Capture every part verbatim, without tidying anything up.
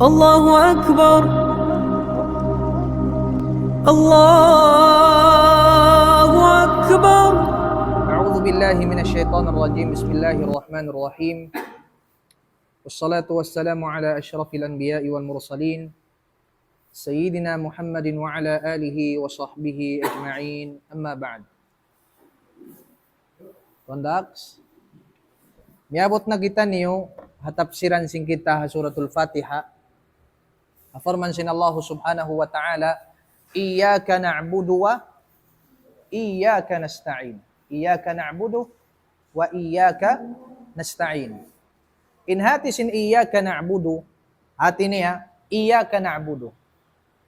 الله أكبر. الله أكبر. أعوذ بالله من الشيطان الرجيم. بسم الله الرحمن الرحيم. والصلاة والسلام على أشرف الأنبياء والمرسلين سيدنا محمد وعلى آله وصحبه أجمعين. أما بعد. Tuan Dax, miyabut na kitaniyu ha tafsiran sin kita ha Suratul Fatiha. Ha parman sin Allah Subhanahu wa Ta'ala, إياك نعبد وإياك نستعين. إياك نعبد وإياك نستعين. In hati sin إياك نعبد, hati niya, إياك نعبد.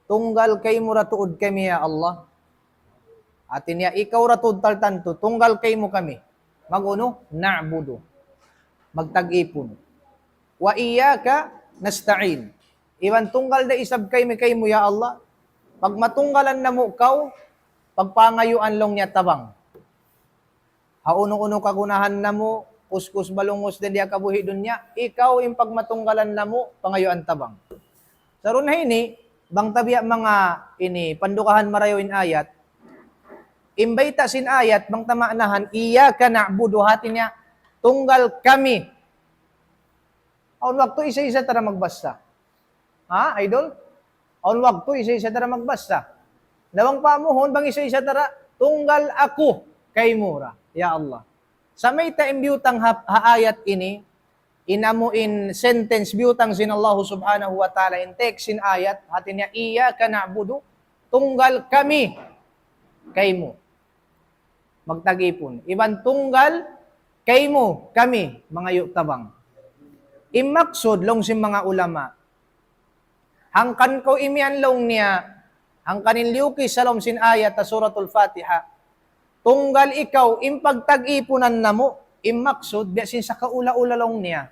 Tunggal kaymu ra tuud kami, ya Allah. Hati niya, ikaw ra tuud taltantu, tunggal kaymu kami. Mag-unu? نعبد. Magtag-ipun. وإياك نستعين. Iban tunggal da isab kaymi kaymu, ya Allah. Pagmatunggalan namu' kaw, pagpangayuan laung niya tabang. Ha unu-unu kagunahan namu', kuskus balungus dayn di ha kabuhi' dunya, ikaw in pagmatunggalan namu', pangayuan tabang. Sa' duun ha ini, bang ta biya' manga ini, pandugahan marayaw in ayat. In bayta' sin ayat, bang ta maanahan, إياك نعبد, hati niya, tunggal kami. Awn waktu isa-isa ta da magbasa. Ha, idol? Awn waktu isa-isa ta da magbasa. Na bang pa muhun, bang isa-isa ta da, tunggal aku kaymu ra, ya Allah. Sa' mayta' in biyutang ha, ha ayat ini, in amu in sentence biyutang sin Allah Subhanahu wa Ta'ala, in text sin ayat, hati niya, إياك نعبد, tunggal kami kaymu magtag-ipun. Iban tunggal kaymu, kami, mangayu' tabang. In maksud, laung sin manga ulama, hangkan kaw imiyan laung niya, hangkan in liyukis ha lawm sin ayat ha Suratul Fatiha. Tunggal ikaw, in pagtag-ipunan namu', in maksud, biya' sin sakaula-ula laung niya.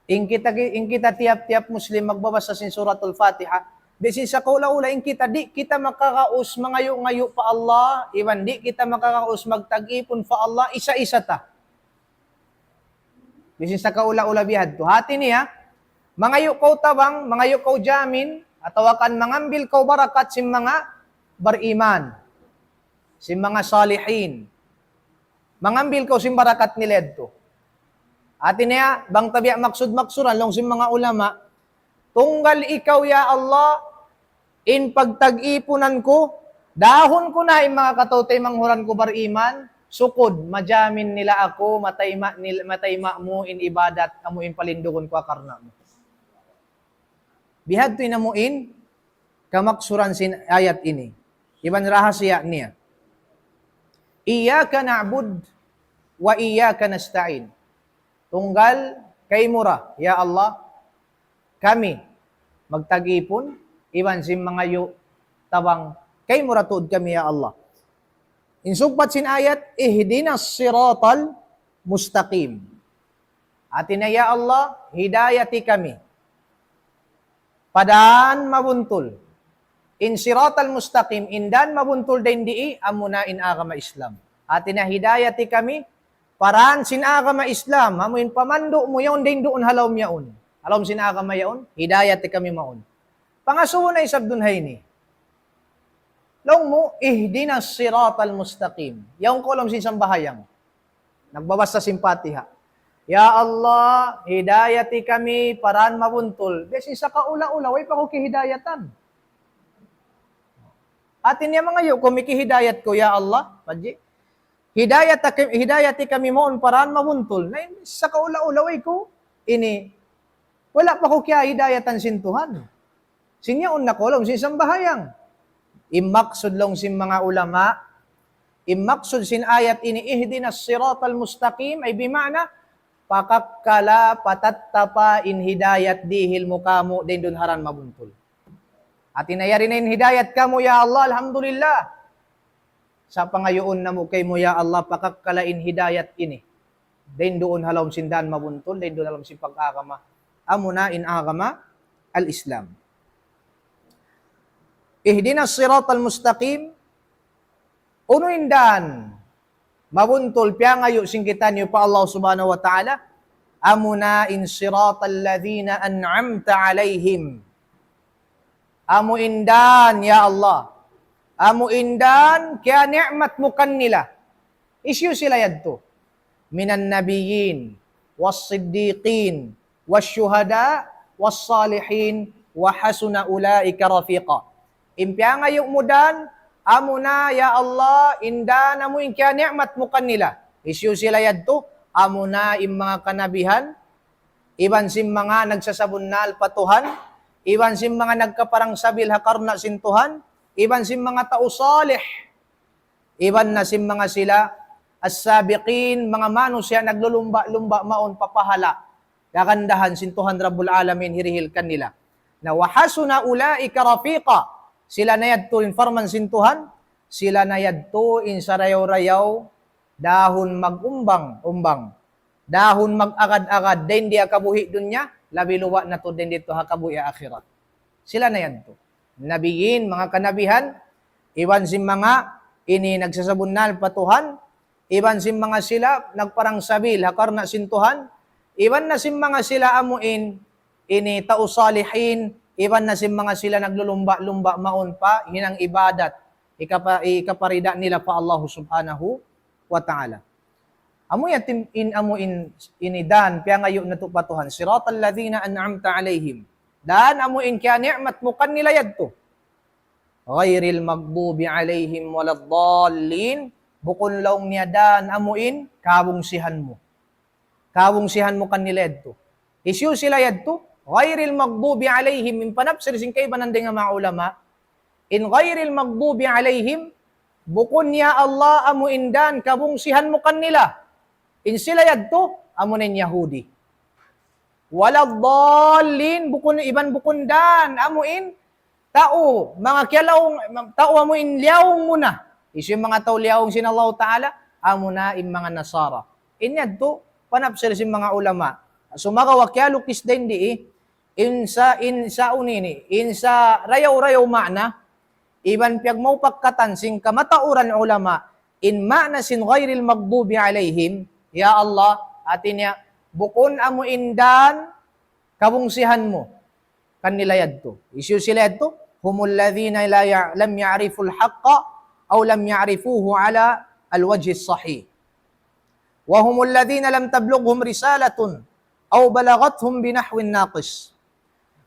In kita, in kita tiyap-tiyap Muslim magbabasa sin Suratul Fatiha, biya' sin sakaula-ula, in kita, di' kita makakaus mangayu'-ngayu' pa Allah, iban di' kita makakaus magtag-ipun pa Allah, isa-isa ta. Biya' sin sakaula-ula bihadtu. Hati niya, mangayu' kaw tabang, mangayu' kaw jamin, atawa kan mangambil kaw barakat sin manga bariman, sin manga salihin. Mangambil kaw sin barakat nila yadtu. Hati niya, bang ta biya' maksud-maksuran, laung sin manga ulama, tunggal ikaw, ya Allah, in pagtag-ipunan ku, dahun ku na in manga kataw-taymanghuran ku bariman, sukud, majamin nila aku, matayma', nil-, matayma' mu in ibadat, amu in palindugun ku ha karna' mu. Bihadtu in amu in kamaksuran sin ayat ini. Iban rahasiya niya. إياك نعبد وإياك نستعين. Tunggal kaymu ra, ya Allah, kami magtag-ipun, iban sin mangayu' tabang, kaymu ra tuud kami, ya Allah. In sugpat sin ayat, اهدنا الصراط المستقيم. Hati niya, ya Allah, hidayati kami pa dan mabuntul. In siratal mustaqim, in dan mabuntul dayn di, amuna in agama Islam. Hati niya, hidayati kami pa dan sin agama Islam, amu in pamandu' mu yaun dayn duun ha lawm yaun. Ha lawm sin agama yaun, hidayati kami maun. Pangasubu na isab duun ha ini. Laung mu, اهدنا الصراط المستقيم. Yaun kaw ha lawm sin sambahayang. Nagbabasa sin Fatiha. Ya Allah, hidayati kami pa dan mabuntul. Biya' sin sakaula-ula, way pa kaw kihidayatan. Hati niya mangayu' kaw, mikihidayat kaw, ya Allah. Padji. Hidayat-, hidayati kami maun pa dan mabuntul. Na in sakaula-ula, way kaw ini. Wala' pa kaw kiyahidayatan sin Tuhan. Sin yaun na kaw ha lawm sin sambahayang. In maksud laung sin manga ulama, in maksud sin ayat ini, اهدنا الصراط المستقيم, ay bima'na, pakakkala, patattapa in hidayat dihil mu kāmu' dayn duun ha dan mabuntul. Hati niya yari na in hidayat kāmu', ya Allah, alhamdulillah. Sa' pangayuun namu' kaymu, ya Allah, pakakkala in hidayat ini dayn duun ha lawm sin dan mabuntul, dayn duun ha lawm sin pag-agama. Amuna in agama al-Islam. اهدنا الصراط المستقيم. Unu in dan mabuntul piyangayu' sin kitaniyu pa Allah Subhanahu wa Ta'ala? Amuna in صراط الذين أنعمت عليهم. Amu in dan, ya Allah. Amu in dan, kiyani'mat mu kanila. Hisiyu sila yadtu? من النبيين والصديقين والشهداء والصالحين وحسن أولئك رفيقا. In piyangayu' mu dan, amuna, ya Allah, in dan amu in kiyani'mat mu kanila. Hisiyu sila yadtu? Amuna in manga kanabihan, iban sin manga nagsasabunnal pa Tuhan, iban sin manga nagkaparang sabil ha karna' sin Tuhan, iban sin manga tau salih, iban na sin manga sila as-sabiqin, manga manusiya' naglulumba'-lumba' mawn pa pahala', kagandahan sin Tuhan Rabbul Alamin hirihil kanila. Na وحسن أولئك رفيقا, sila na yadtu in parman sin Tuhan, sila na yadtu in sarayaw-rayaw, dahun mag-umbang-umbang, dahun mag-agad-agad, dayn di ha kabuhi' dunya, labi luba' na tuud dayn didtu ha kabuhi' akhirat. Sila na yadtu. Nabiyyin, manga kanabihan, iban sin manga ini nagsasabunnal pa Tuhan, iban sin manga sila nagparang sabil ha karna' sin Tuhan, iban na sin manga sila amu in ini tau salihin, iban na sin manga sila naglulumba'-lumba' mawn pa hinang ibadat, ikapa-, ikaparida nila pa Allah Subhanahu wa Ta'ala. Amu yadtu in, amu in, ini dan, piyangayu' natu' pa Tuhan. صراط الذين أنعمت عليهم. Dan amu in kiyani'mat mu kanila yadtu. غير المغضوب عليهم ولا الضالين. Bukun laung niya dan amu in kabungsihan mu. Kabungsihan mu kanila yadtu. Hisiyu sila yadtu? غير المغضوب عليهم. In panapsir sin kaibanan dayn ha manga ulama, in غير المغضوب عليهم, bukun ya Allah amu in dan kabungsihan mu kanila. In sila yadtu, amu na in Yahudi. ولا الضالين, bukun, iban bukun dan amu in tau, manga kiyalaung, tau amu in liyaung mu na. Hisiyu in manga tau liyaung sin Allah Ta'ala, amu na in manga Nasara. In yadtu, panapsir sin manga ulama. Sumagawa' kiyalukis dayn di, in sa, in sa unu ini, in sarayaw-rayaw maana, iban piyagmaupakkatan sin kamatauran ulama, in maana sin غير المغضوب عليهم, ya Allah, hati niya, bukun amu in dan kabungsihan mu kanila yadtu. Hisiyu sila yadtu? هم الذين لا يع-، لم يعرفوا الحق أو لم يعرفوه على الوجه الصحيح. وهم الذين لم تبلغهم رسالة أو بلغتهم بنحو ناقص.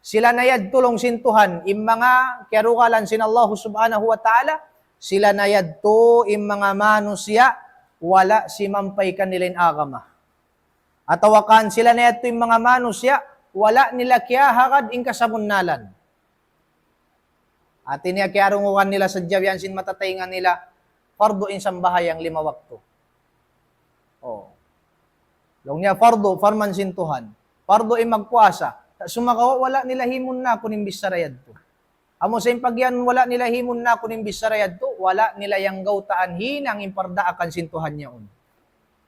Sila na yadtu laung sin Tuhan, in manga kiyarugalan sin Allah Subhanahu wa Ta'ala, sila na yadtu in manga manusiya', wala' simampay kanila in agama. Atawa kan sila na yadtu in manga manusiya', wala' nila kiyahagad in kasabunnalan. Hati niya kiyarungugan nila sadja biya' sin matatainga nila, fardu in sambahayang lima waktu. Oh. Laung niya fardu, parman sin Tuhan. Fardu in magpuasa. Sa' sumagawa' wala' nila himunnakun in bichara yadtu. Amu sa in pagiyanun wala' nila himunnakun in bichara yadtu, wala' nila yanggawtaan hinang in pardaakan sin Tuhan yaun.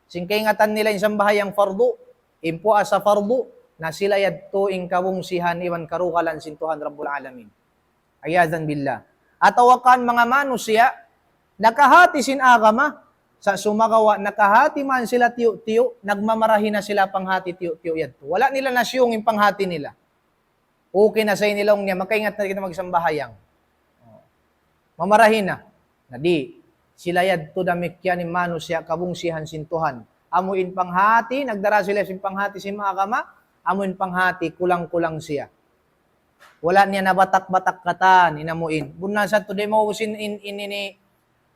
Sin kaingatan nila in sambahayang fardu, in puasa fardu, na sila yadtu in kabungsihan iban karugalan sin Tuhan Rabbul Alamin. عياذا بالله. Atawa kan manga manusiya', nakahati sin agama, sa' sumagawa' nakahati man sila tiyu'-tiyu', nagmamarahi na sila panghati tiyu'-tiyu' yadtu. Wala' nila nasiyung in panghati nila. Okay na sa' ini laung niya, makaingat na kita magsambahayang. Mamarahi na. Na di', sila yadtu damikkiyan in manusiya' kabungsihan sin Tuhan. Amu in panghati, nagdara sila sin panghati sin agama, amu in panghati, kulang-kulang siya. Wala' niya nabatak-batak katan, in amu in. Bunnal sa tuud di' maubus in, in, in, ini,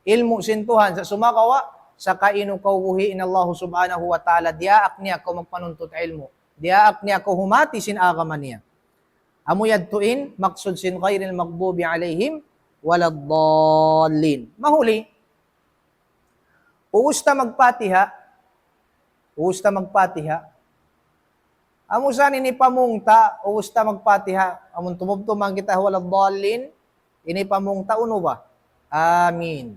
ilmu' sin Tuhan, sa' sumagawa', sa' kainu kaw buhi' in Allah Subhanahu wa Ta'ala, diyaak niya kaw magpanuntut ilmu'. Diyaak niya kaw humati sin agama niya. Amu yadtu in maksud sin غير المغضوب عليهم ولا الضالين. Mahuli, ubus ta magpatiha, ubus ta magpatiha, amu sa ini pamung ta, ubus ta magpatiha, amun tumubtub man kita ولا الضالين, ini pamung ta unu ba? Amin.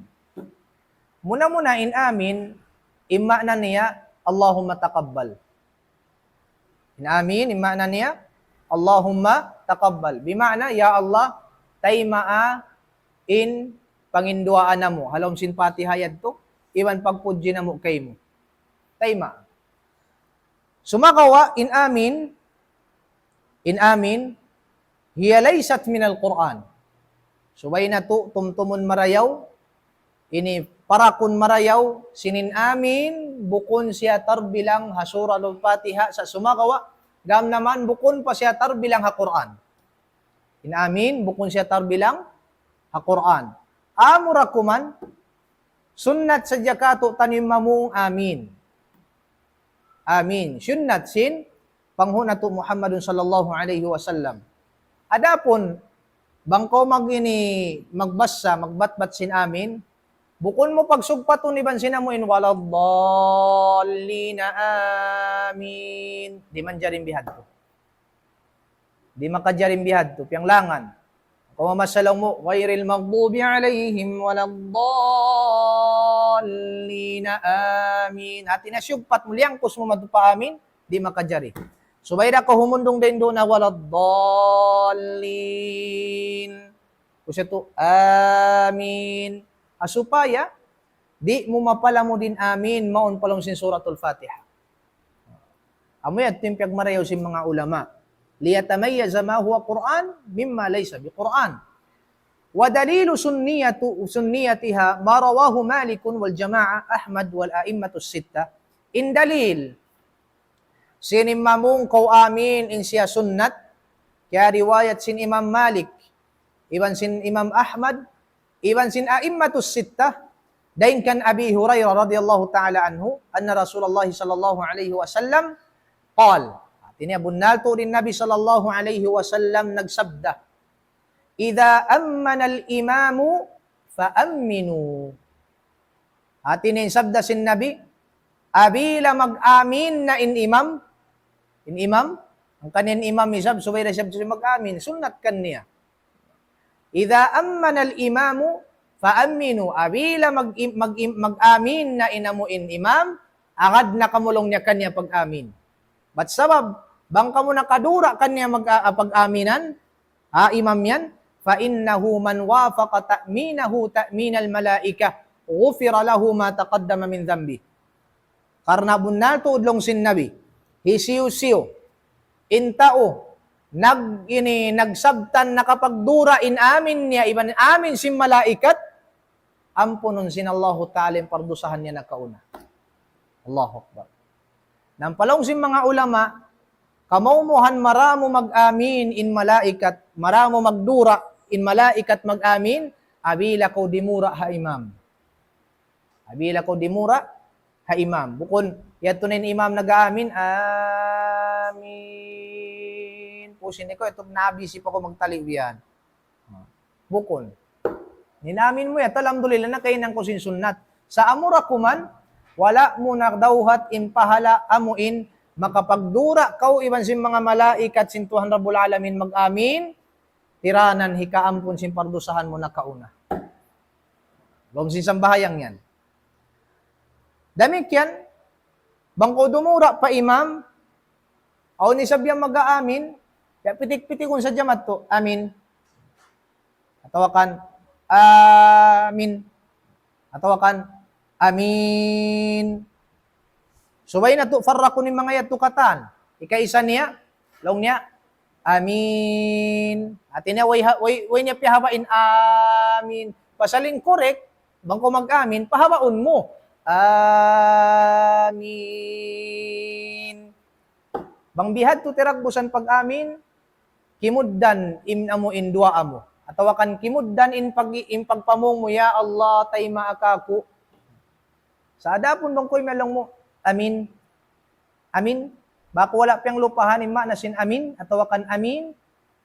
Muna-muna in amin, in maana niya, اللهم تقبل. In amin, in maana niya, اللهم تقبل. Bima'na, ya Allah, taymaa in panginduwaa namu'. Ha lawm sin Fatiha yadtu, iban pagpudji namu' kaymu. Taymaa. Sumagawa', in amin, in amin, هي ليست من القرآن. Subay natu' tumtumun marayaw, ini parakun marayaw, sin in amin, bukun siya tarbilang ha Surah Al-Fatiha, sa' sumagawa', gam naman bukun pa siya tarbilang ha Qur'an. In amin, bukun siya tarbilang ha Qur'an. Amura kuman, sunnat sadja katu' taniyu mamung amin. Amin. Sunnat sin panghu' natu' Muhammadun sallallahu alayhi wasallam. Adapun, bang kaw mag-ini, magbasa, magbatbat sin amin, bukun mu pagsugpatun iban sin amu in ولا الضالين آمين. Di' manjari bihadtu. Di' makajari bihadtu, piyanglangan. Kaw mamasa laung mu, غير المغضوب عليهم ولا الضالين آمين. Hati niya siyugpat mu, liyangkus mu madtu pa amin, di' makajari. Subay da kaw humundung dayn duun na ولا الضالين. Kusitu, amin. Ha supaya, di' mu mapalamud in amin, mawn pa lawm sin Suratul Fatiha. Amu yadtu in piyagmarayaw sin manga ulama. ليتميز ما هو قرآن مما ليس بقرآن. ودليل سنية، سنيتها ما رواه مالك والجماعة أحمد والأئمة الستة. In dalil, sin mamung kaw amin in siya sunnat, kiyariwayat sin Imam Malik, iban sin Imam Ahmad, iban sin أئمة الستة, dayn kan Abi Hurairah رضي الله تعالى عنه, أن رسول الله صلى الله عليه وسلم قال, hati niya bunnal tuud in Nabi sallallahu alayhi wasallam nagsabda, إذا أمن الإمام فأمنوا. Hati niya in sabda sin Nabi, apabila mag-amin na in imam, in imam, hangkan in imam isab, subay da isab siya mag-amin, sunnat kaniya. إذا أمن الإمام فأمنوا. Apabila mag-, mag-, mag-amin na in amu in imam, agad na kamu laung niya kaniya pag-amin. Bat sabab, bang kamu nakadura kaniya mag-, ah, pag-aminan, ha, imam yan, فإنه من وافق تأمينه تأمين الملائكة غفر له ما تقدم من ذنبه. Karna' bunnal tuud laung sin Nabi, hisiyu-siyu in tau nag-, ini, nagsabtan nakapagdura in amin niya iban amin sin malaikat, ampunun sin Allahu Ta'ala in pardusahan niya nakauna. Allahu Akbar. Na pa laung sin manga ulama, kamaumuhan maramu mag-amin in malaikat, maramu magdura in malaikat mag-amin, apabila kaw dimura ha imam. Apabila kaw dimura ha imam. Bukun, yadtu na in imam nag-amin, amin. Pusin ikaw, yadtu na busy pa kaw magtali' biyan. Bukun. In amin mu yadtu, alhamdulillah, nakahinang kaw sin sunnat. Sa' amura kuman, wala' mu na dawhat in pahala' amu in makapagdura kaw iban sin manga malaikat sin Tuhan Rabbul Alamin mag-amin, tiranan hikaampun sin pardusahan mu nakauna. Laung sin sambahayang yan. Damikkiyan, bang kaw dumura pa imam, awn isab yan mag-aamin, ya pitik-pitikun sadja madtu, amin. Atawa kan, amin. Atawa kan, amin. Subay natu' farrakun in manga yadtu katan. Hikaisa niya, laung niya, amin. Hati niya, way ha-, way, way niya piyahabain, amin. Pasal in correct, bang kaw mag-amin, pahabaun mu. Amin. Bang bihadtu tiragbusan pag-amin, kimugdan in amu in duwaa mu. Atawa kan kimugdan in pag-, in pagpamung mu, "Ya Allah, taymaa kaku'." Sa' adapun bang kaw imiyan laung mu, "Amin. Amin." Bang kaw wala' piyanglupahan in maana sin amin, atawa kan amin,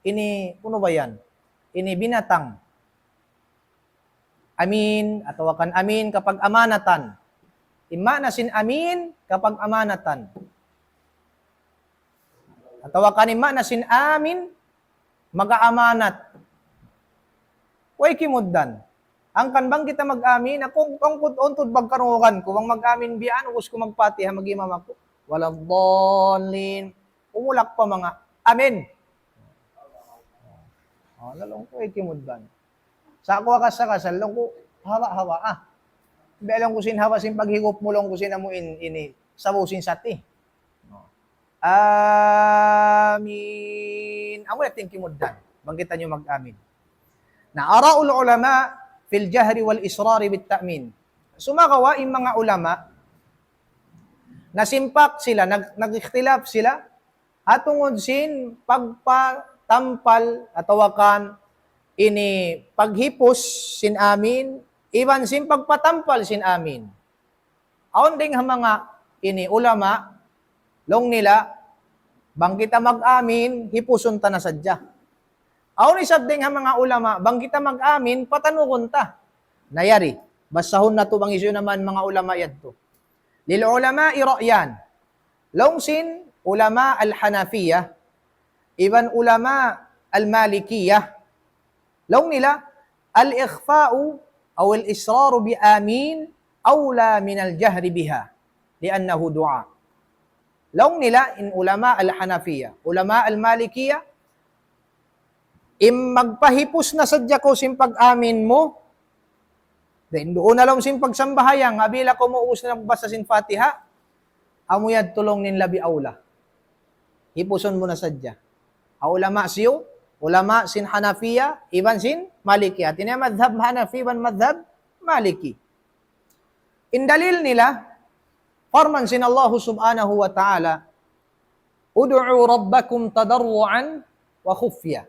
ini, unu ba yan? Ini binatang. Amin, atawa kan amin kapag-amanatan. In maana sin amin, kapag-amanatan. Atawa kan in maana sin amin, mag-aamanat. Way kimugdan. Hangkan bang kita mag-amin, aku, aku, untud bang karungugan ku, bang mag-amin biya' yan, ubus ku mag-Fatiha, mag-imam aku. Waladdallin. Umulak pa manga, amin. Oh, laung ku, way kimugdan. Sa' aku kasal-kasal, laung ku, hawa-hawa, ah. Biya' laung ku sin hawa sin paghigup mu, laung ku sin amu in, ini, sabaw sin sati. Oh. Amin. Amu yan in kimugdan. Bang kitaniyu mag-amin. Na, آراء العلماء في الجهر والإسرار بالتأمين. Sumagawa' in manga ulama, nasimpak sila, nag-, nag-ikhtilaf sila, ha tungud sin pagpatampal atawa kan ini paghipus sin amin, iban sin pagpatampal sin amin. Awn dayn ha manga ini ulama, laung nila, bang kita mag-amin, hipusun ta na sadja. Awn isab dayn ha manga ulama, bang kita mag-amin, patanugun ta. Na yari, basahun natu' bang hisiyu na man manga ulama yadtu. للعلماء رأيان. Laung sin ulama al-Hanafiyyah, iban ulama al-Malikiyyah. Laung nila, الإخفاء أو الإسرار بآمين أولى من الجهر بها لأنه دعاء. Laung nila in ulama al-Hanafiyyah, ulama al-Malikiyyah, in magpahipus na sadja kaw sin pag-amin mu, dayn duun na laung sin pagsambahayang, apabila kaw maubus na magbasa sin Fatiha, amu yadtu laung niya in labi awla. Hipusun mu na sadja. Ha ulama siyu, ulama sin Hanafiya, iban sin Maliki. Hati niya madhab Hanafi iban madhab Maliki. In dalil nila, parman sin Allahu subhanahu wa ta'ala, ادعوا ربكم تضرعا وخفية.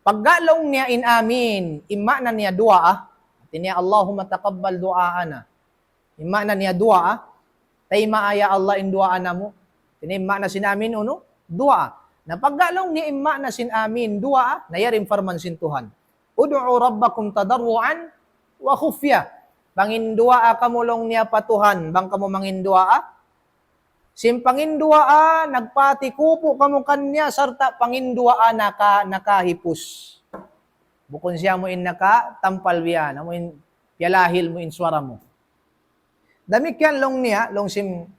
Pagga laung niya in amin, in maana niya duwaa, hati niya اللهم تقبل دعاءنا. In maana niya duwaa, taymaa ya Allah in duwaa namu'. Hati niya in maana sin amin unu, duwaa. Na pagga laung niya in maana sin amin, duwaa, na yari in parman sin Tuhan. ادعوا ربكم تضرعا وخفية. Panginduwaa kamu laung niya pa Tuhan, bang kamu manginduwaa. Sin panginduwaa, nagpatikupu kamu kaniya, sarta' panginduwaa naka-, nakahipus. Bukun siya amu in nakatampal biya', amu in piyalahil mu in suwara mu. Damikkiyan laung niya, laung sin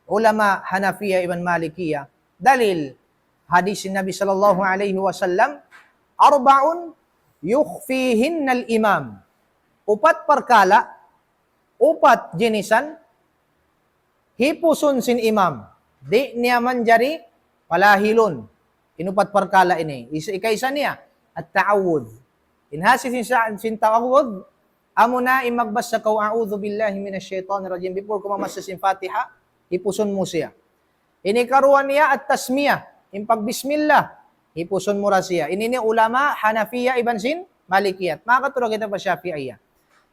ulama Hanafiya iban Malikiya. Dalil, hadis sin Nabi sallallahu alayhi wasallam, أربع يخفيهن الإمام. Upat parkala', upat ginisan, hipusun sin imam. Di' niya manjari palahilun. In upat parkala' ini. Isa, ikaisa niya, التعوذ. In hasi sin, sin ta'awudh, amuna in magbasa kaw, أعوذ بالله من الشيطان الرجيم. Before kaw mamasa sin Fatiha, hipusun mu siya. Ini karuwa niya التسمية, in pagbismillah, hipusun mu ra siya. Ini ni ulama Hanafiya iban sin Malikiyat. Makakatu ra kita pa Shafi'iyah.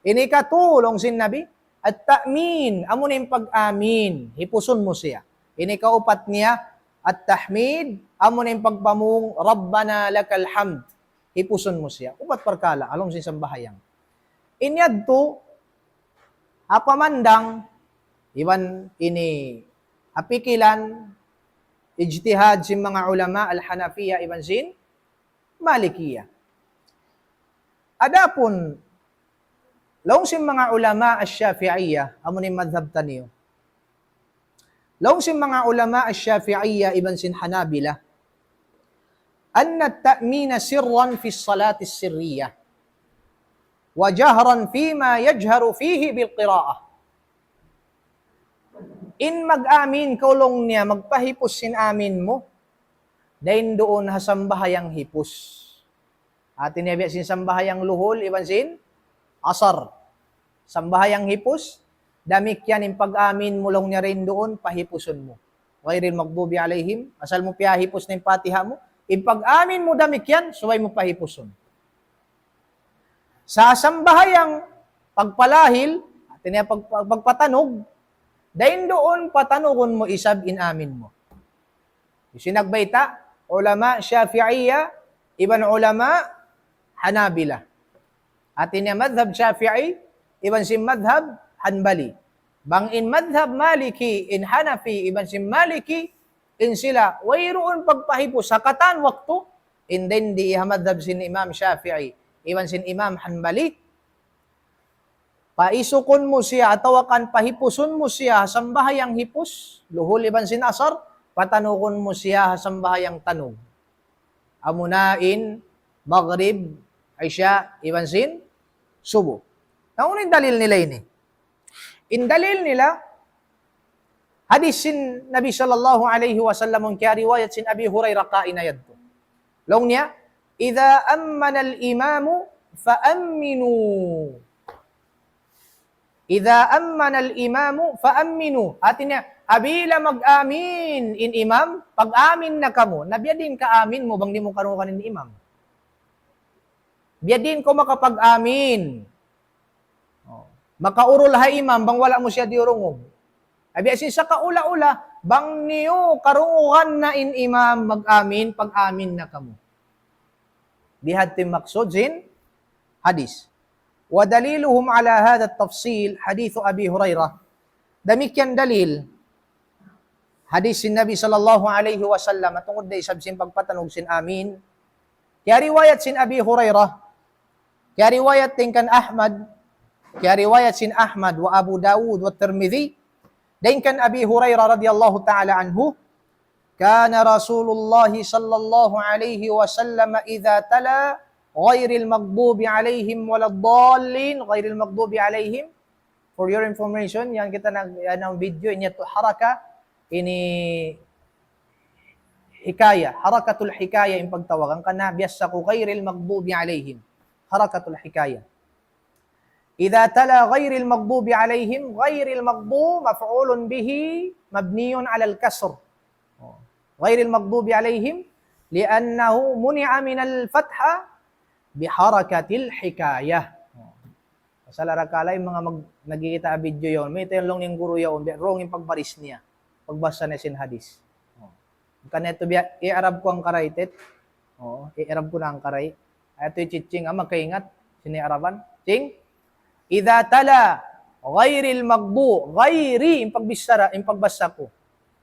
Ini katu laung sin Nabi, التأمين, amuna in pag-amin, hipusun mu siya. Ini kaupat niya, التحميد, amuna in pagpamung, ربنا لك الحمد, hipusun mu siya. Upat parkala', ha lawm sin sambahayang. In yadtu, ha pamandang, iban ini, ha pikilan, ijtihad sin manga ulama al-Hanafiya iban sin Malikiya. Adapun, laung sin manga ulama al-Shafi'iya, amuna in madhab taniyu. Laung sin manga ulama al-Shafi'iya iban sin Hanabila, أن التأمين سرا في الصلاة السرية، وجهرا فيما يجهر فيه بالقراءة. In mag-amin kaw laung niya, magpahipus sin amin mu, dayn duun ha sambahayang hipus. Hati niya biya' sin sambahayang luhul, iban sin asar. Sambahayang hipus, damikkiyan in pag-amin mu laung niya dayn duun, pahipusun mu. غير المغضوب عليهم, asal mu piyahipus na in Fatiha mu, in pag-amin mu damikkiyan, subay mu pahipusun. Sa' sambahayang pagpalahil, hati niya pag-, pag-, pagpatanug, dayn duun patanugun mu isab in amin mu. Hisiyu in nagbayta', ulama Shafi'iya, iban ulama Hanabila. Hati niya madhab Shafi'i, iban sin madhab Hanbali. Bang in madhab Maliki, in Hanafi, iban sin Maliki, in sila, wayruun pagpahipus ha katan waktu, in dayn di ha madhab sin Imam Shafi'i, iban sin Imam Hanbali, paisukun mu siya, atawa kan pahipusun mu siya, ha sambahayang hipus, luhul iban sin asar, patanugun mu siya, ha sambahayang tanug. Amuna in Maghrib, Isha, iban sin Subuh. Na unu in dalil nila ini? In dalil nila, Hadith sin Nabi sallallahu alayhi wasallam, kiyariwayat sin Abi Hurairah kaina yadtu. Laung niya, إذا أمّن الإمام فأمّنوا. إذا أمّن الإمام فأمّنوا. Hati niya, apabila mag-amin in imam, pag-amin na kamu. Na biyadiin in ka-amin mu bang di' mu karungugan in imam? Biyadiin kaw makapag-amin? Oh. Makaurul ha imam bang wala' mu siya diyurungug. Abi asin sa kaula-ula, bang niyu karungugan na in imam mag-amin, pag-amin na kamu. Bihadtu in maksud sin hadith. ودليلهم على هذا التفصيل حديث أبي هريرة. Damikkiyan dalil hadith sin Nabi sallallahu alayhi wasallam, tungud da isab sin pagpatanug sin amin. Kiyariwayat sin Abi Hurairah, kiyariwayat dayn kan Ahmad, kiyariwayat sin Ahmad wa Abu Dawud wa Tirmidhi, dayn kan Abi Hurairah radiyallahu ta'ala anhu, كان رسول الله صلى الله عليه وسلم إذا تلا غير المغضوب عليهم ولا الضالين، غير المغضوب عليهم. For your information, yan kita nag-, yan ang video, ini yadtu haraka, ini hikaya, harakatul hikaya in pagtawagun, karna' biyassa ku غير المغضوب عليهم. Harakatul hikaya. إذا تلا غير المغضوب عليهم، غير المغضوب مفعول به مبني على الكسر. غير المغضوب عليهم لأنه منع من الفتحة بحركة الحكاية. Pasal arakala' in manga mag-, nagkikita' video yaun, mayta' laung niya in guru yaun, biya' wrong in pagbaris niya, pagbasa niya sin hadith. Hangkan yadtu biya' i'rab ku hangkaray, tet. Oo, i'rab ku na hangkaray. Ayaw tu i-ching, ah, makaingat. Sin i'raban. Ching. إذا تلا غير المغضوب, غير, in pagbichara, in pagbasa ku.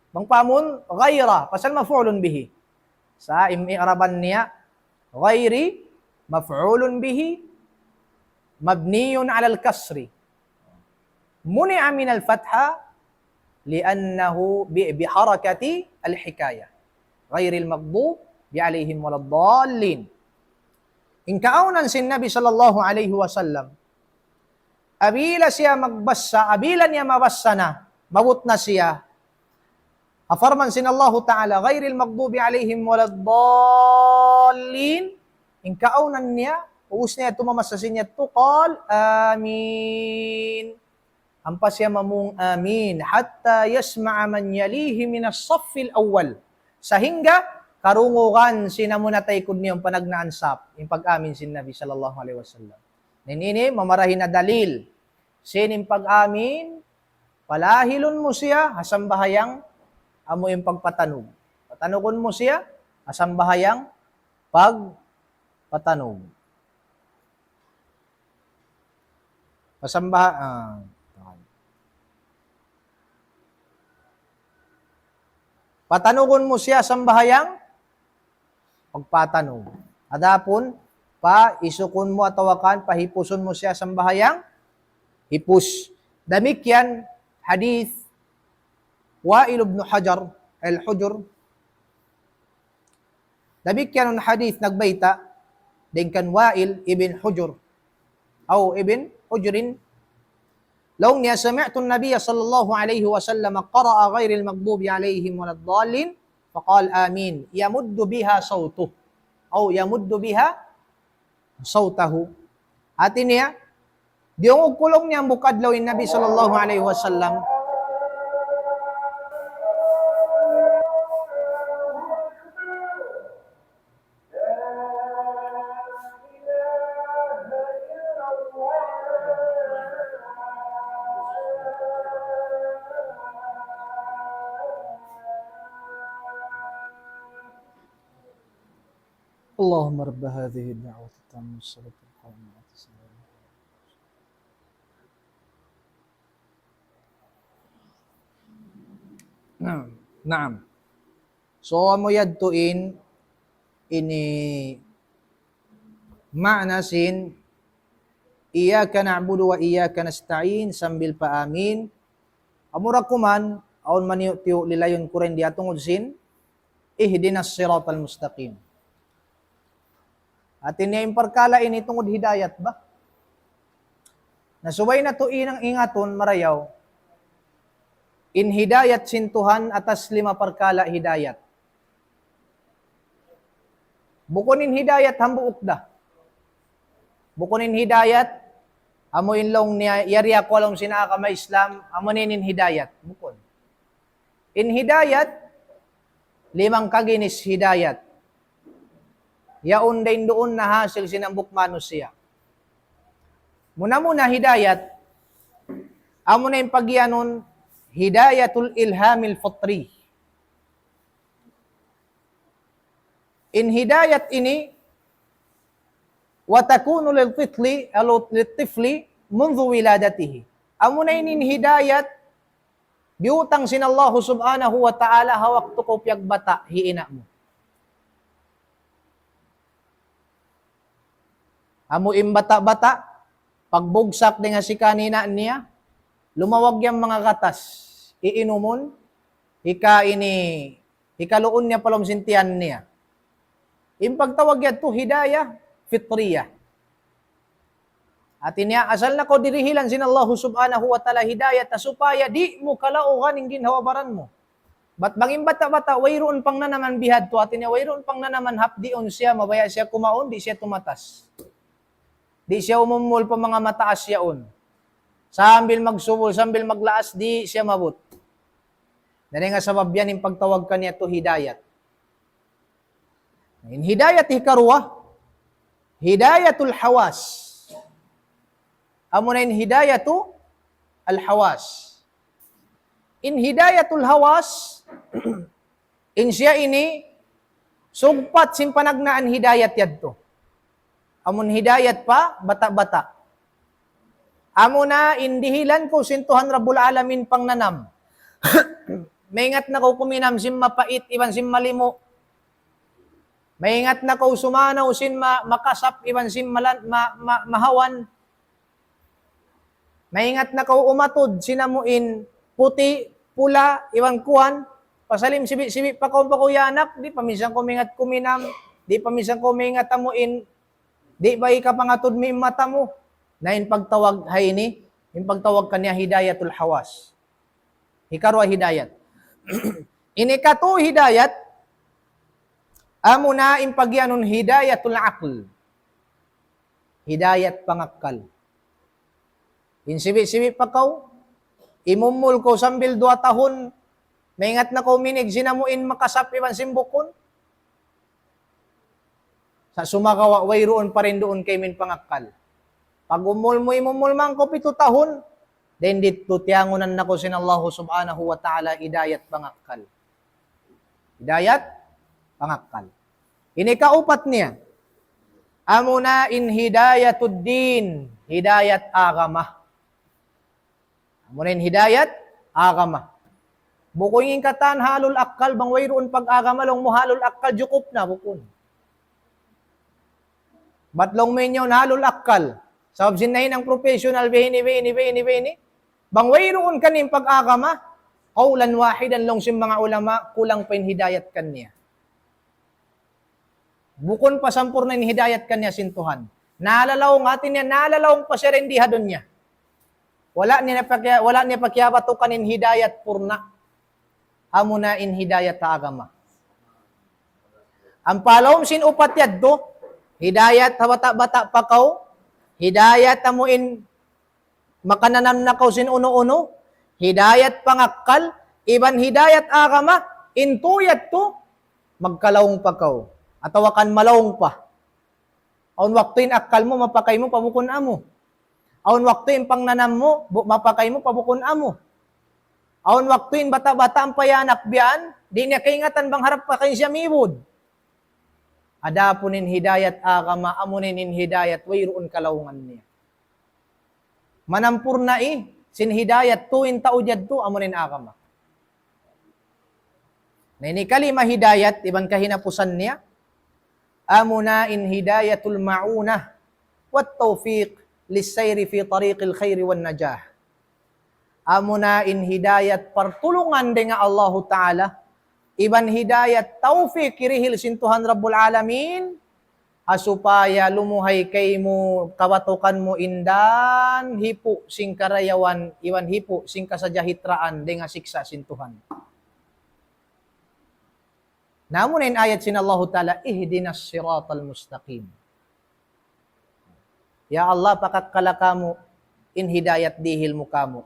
Bang pamun, غير, pasal مفعول به. Sa' in i'raban niya, غير مفعول به مبني على الكسر. منع من الفتحة لأنه ب-، بحركة الحكاية. غير المغضوب عليهم ولا الضالين. In kaawnan sin Nabi sallallahu alayhi wasallam, apabila siya magbasa, apabila niya mabasa na, maabut na siya, ha parman sin Allahu Ta'ala, غير المغضوب عليهم ولا الضالين, in kaawnan niya, ubus niya tumamasa sin niya tu, قال آمين. Ampa siya mamung amin, حتى يسمع من يليه من الصف الأول. Sahingga karungugan sin amu na taykud niya in panagnaan sap, in pag-amin sin Nabi sallallahu alayhi wasallam. Na ini, mamarahi na dalil. Sin in pag-amin, palahilun mu siya ha sambahayang amu in pagpatanug. Patanugun mu siya ha sambahayang pagpatanug. Pasambaha-, ah, patanugun mu siya sambahayang pagpatanug. Adapun, pa-, isukun mu atawa kan pahipusun mu siya sambahayang hipus. Damikkiyan hadith Wa'il ibn Hajar al-Hujr. Damikkiyan in hadith nagbayta' dayn kan Wa'il ibn Hujr. Aw ibn Hujrin. Laung niya, سمعت النبي صلى الله عليه وسلم قرأ غير المغضوب عليهم ولا الضالين، فقال آمين، يمد بها صوته. أو يمد بها صوته. Hati niya, diyungug ku laung niya hambuuk adlaw in Nabi sallallahu alayhi wasallam. اللهم رب هذه الدعوة التامة والصلاة القائمة آت سيدنا محمد. Naam. Naam. So, amu yadtu in, ini maana sin إياك نعبد وإياك نستعين sambil pa amin. Amura kuman, awn maniyu'-tiyu' lilayun ku rin diya tungud sin, اهدنا الصراط المستقيم. Hati niya in parkala' ini tungud hidayat ba? Na subay natu' inang ingatun marayaw. In hidayat sin Tuhan atas lima parkala' hidayat. Bukun in hidayat hambuuk da. Bukun in hidayat, amu in laung niya, yari aku ha lawm sin agama Islam, amu na in hidayat. Bukun. In hidayat, limang kaginis hidayat. Yaun dayn duun nahasil sin hambuuk manusiya'. Muna-muna hidayat, amu na in pagiyanun hidayatul ilhamil fitri. In hidayat ini, وتكون للطفل، للطفل منذ ولادته. Amu na ini in hidayat, biyutang sin Allahu Subhanahu wa Ta'ala ha waktu kaw piyagbata' hi ina' mu. Amu in bata'-bata', pagbugsak dayn ha sika ni ina' niya, lumawag yan manga gatas, iinumun, hika ini, hikaluun niya pa lawm sin tiyan niya. In pagtawag yadtu hidayah fitriyah. Hati niya, asal na kaw dirihilan sin Allahu Subhanahu wa Ta'ala hidayat, ha supaya di' mu kalaugan in ginhawa-baran mu. Bat bang in bata'-bata', wayruun pangnanaman bihadtu, hati niya, wayruun pangnanaman hapdiun siya, mabaya' siya kumaun, di' siya tumatas. Di' siya umumul pa manga mataas yaun. Sambil magsubul, sambil maglaas, di' siya maabut. Dayn ha sabab yan in pagtawag kaniya tu hidayat. In hidayat hikaruwa, hidayatul hawas. Amu na in hidayatul hawas. In hidayatul hawas, in siya ini, sugpat sin panagnaan hidayat yadtu. Amun hidayat pa bata'-bata'. Amu na in dihilan kaw sin Tuhan Rabbul Alamin pangnanam. Maingat na kaw kuminam sin mapait iban sin malimu. Maingat na kaw sumanaw sin ma-, makasap iban sin malan-, ma-, ma-, mahawan. Maingat na kaw umatud sin amu in puti', pula', iban kuwan. Pasal in sibi'-sibi' pa kaw, pa kaw yanak, di' pa minsan kaw maingat kuminam, di' pa minsan kaw maingat amu in, di' ba ikapangatud mu in mata mu. Na in pagtawag ha ini, in pagtawag kaniya hidayatul hawas. Hikaruwa hidayat. In hikatu hidayat, amu na in pagiyanun hidayatul aql. Hidayat pangakkal. In sibi'-sibi' pa kaw, imumul kaw sambil duwa tahun, maingat na kaw minig sin amu in makasap iban sin bukun. Sa' sumagawa', wayruun pa rin duun kaymu in pangakkal. Pag-umul mu, imumul man kaw pitu tahun, dayn didtu tiyangunan na kaw sin Allahu Subhanahu wa Ta'ala hidayat pangakkal. Hidayat pangakkal. Ini kaupat niya. Amu na in hidayatud din, hidayat agama. Amu na in hidayat agama. Bukun in katan halul akkal, bang wayruun pag-agama, laung mu halul akkal, jukup na, bukun. Bat laung mu in yaun halul akkal. Sabab sin nahinang professional, bihini, bihini, bihini, bihini. Bang wayruun kaniya in pag-agama, qawlan wahidan laung sin manga ulama, kulang pa in hidayat kaniya. Bukun pa sampurna' in hidayat kaniya sin Tuhan. Nalalaung, hati niya, nalalaung pa siya dayn di ha dunya. Wala' niya pa kiya-, wala' niya pa kiyabatukan in hidayat purna'. Amu na in hidayat ha agama. Ampa ha lawm sin upat yadtu, hidayat ha bata'-bata' pa kaw, hidayat amu in makananam na kaw sin unu-unu, hidayat pangakkal, iban hidayat agama, in tū yadtu, magkalaung pa kaw. Atawa kan malaung pa. Awn waktu in akkal mu, mapakay mu pa bukun amu. Awn waktu in pangnanam mu, bu-, mapakay mu pa bukun amu. Awn waktu in bata'-bata' ampa yanak biya' yan, di' niya kaingatan bang harap pa kaniya siya mibud. Adapun in hidayat agama, amu na in hidayat, wayruun kalaungan niya. Manampurna' sin hidayat tuud in tau yadtu, amu na in agama. Na ini kalima hidayat, iban kahinapusan niya, amu na in hidayatul ma'unah, wat tawfiq, lissayri fi tariqil khayri wan najah. Amu na in hidayat partulungan dayn ha Allahu Ta'ala, iban hidayat tawfiq hirihil sin Tuhan Rabbul Alamin, ha supaya lumuhay kaymu kabatukan mu in dan hipu' sin karayawan, iban hipu' sin kasajahitraan dayn ha siksa' sin Tuhan. Na amu na in ayat sin Allahu Ta'ala, اهدنا الصراط المستقيم. Ya Allah, pakakkala kamu in hidayat dihil mu kamu.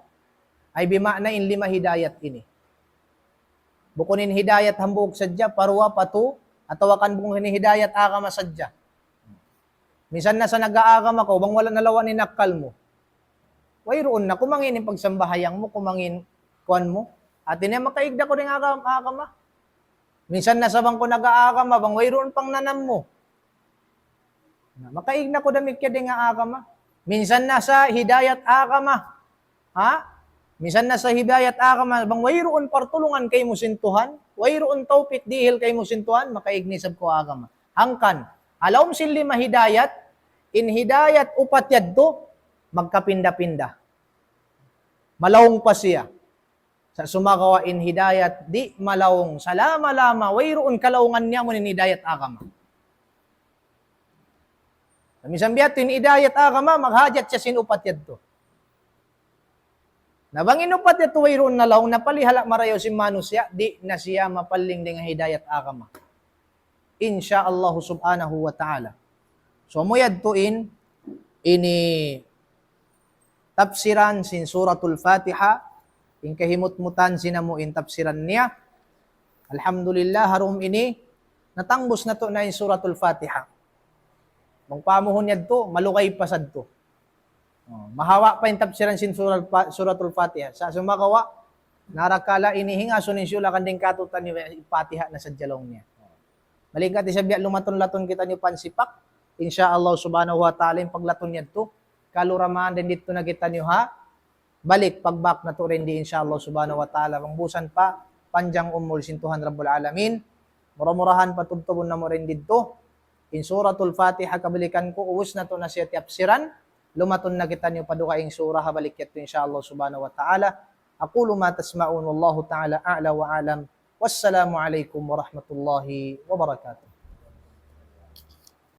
Ay bima'na in lima hidayat ini. Bukun in hidayat hambuuk sadja, pa duwa, pa tū, atawa kan bukun in hidayat agama sadja. Minsan na sa nag-aagama kaw, bang wala' nalawa' in akkal mu. Wayruun na, kumangin in pagsambahayang mu, kumangin kuwan mu. Hati niya makaig da aku dayn ha agama. Minsan na sa bang kaw nag-aagama, bang wayruun pangnanam mu. Na, makaig na aku damikkiyan dayn ha agama. Minsan na sa hidayat agama. Ha? Minsan na sa hidayat agama, bang wayruun partulungan kaymu sin Tuhan, wayruun tawpik dihil kaymu sin Tuhan, makaig na isab kaw agama. Hangkan, ha lawm sin lima hidayat, in hidayat upat yadtu, magkapinda-pinda. Malaung pa siya. Sa' sumagawa' in hidayat di' malaung, salama-lama, wayruun kalaungan niya amu in hidayat agama. Sa' minsan biya' ha yan in hidayat agama, maghajat siya sin upat yadtu. Na bang in upat yadtu wayruun nalaung, na palihala' marayaw sin manusiya', di' na siya mapaling dayn ha hidayat agama. Insya Allah subhanahu wa ta'ala. So, amu yadtu in, ini tafsiran sin Suratul Fatiha, in kahimutmutan sin amu in tafsiran niya. Alhamdulillah, ha dum ini, natangbus natu' na in Suratul Fatiha. Bang pa amuhun yadtu, malugay pa sadtu. Oh, mahawa' pa in tafsiran sin Surat Fa-, Suratul Fatiha. Sa' sumagawa', narakala' ini hingasun in siyulakan dayn kātu'niyu Fatiha na sadja laung niya. Malingkat isab biya' lumatun-latun kitaniyu pansipak. Insya Allah subhanahu wa ta'ala in paglatun yadtu. Kalu Ramadan didtu na kitaniyu ha balik, pagbak natu' dayn di insya Allah subhanahu wa ta'ala. Bang busan pa, panjang umul sin Tuhan Rabbul Alamin. Mura-murahan patubtubun namu' dayn didtu. In Suratul Fatiha kabalikan ku, ubus natu' na siya tiyapsiran. Lumatun na kitaniyu pa dugaing surah ha balik yadtu insya Allah subhanahu wa ta'ala. أقول ما تسمعون والله تعالى أعلى وأعلم. والسلام عليكم ورحمة الله وبركاته.